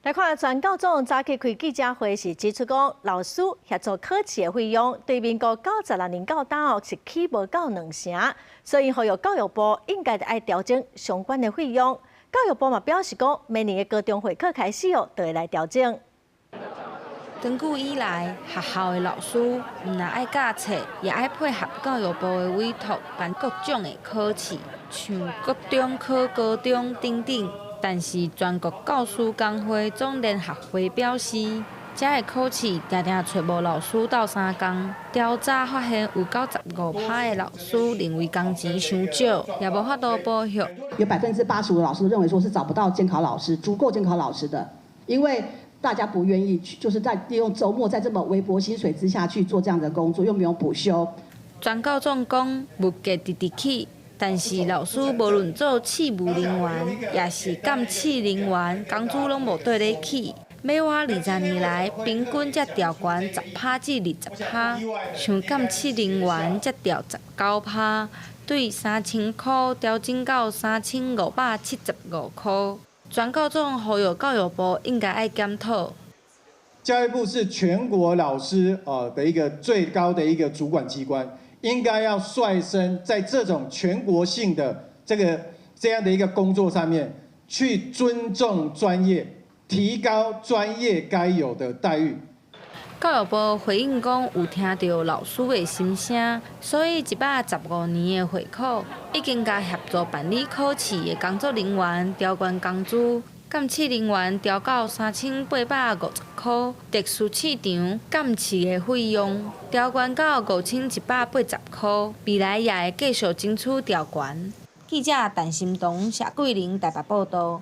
來看全教總早起開記者會時指出講，老師協助考試的費用對民國96年到今哦是起無夠兩成，所以呼籲教育部應該愛調整相關的費用。教育部嘛表示講，明年的高中會考開始哦，就會來調整。長久以來，學校的老師毋但愛教冊，也愛配合教育部的委託辦各種的考試，像國中考高中等等。但是全國教師工會總聯合會表示，這个考試定定揣無老師鬥相共。調查發現，有95%的老師認為工錢傷少，也無法度補學。有85%的老師認為說是找不到監考老師，足夠監考老師的，因為大家不願意去，就是在利用週末在這麼微薄薪水之下去做這樣的工作，又沒有補休。全教總講物價直直起。但是老師無論做試務人員，抑是監試人員，工資攏無綴咧起。尾倚20年來，平均才調懸10%至20%，像監試人員才調19%，對3000箍調整到3575箍。全教總呼籲教育部應該愛檢討。教育部是全國老師的一個最高的一個主管機關。應該要率先在這種全國性的這樣的一個工作上面，去尊重專業，提高專業該有的待遇。教育部回應講，有聽著老師的心聲，所以115年的會考已經共協助辦理考試的工作人員調懸工資，監試人員調到3850箍，特殊試場監試的費用調懸到5180箍，未來也會繼續爭取調懸。記者陳心彤、謝桂玲台北報導。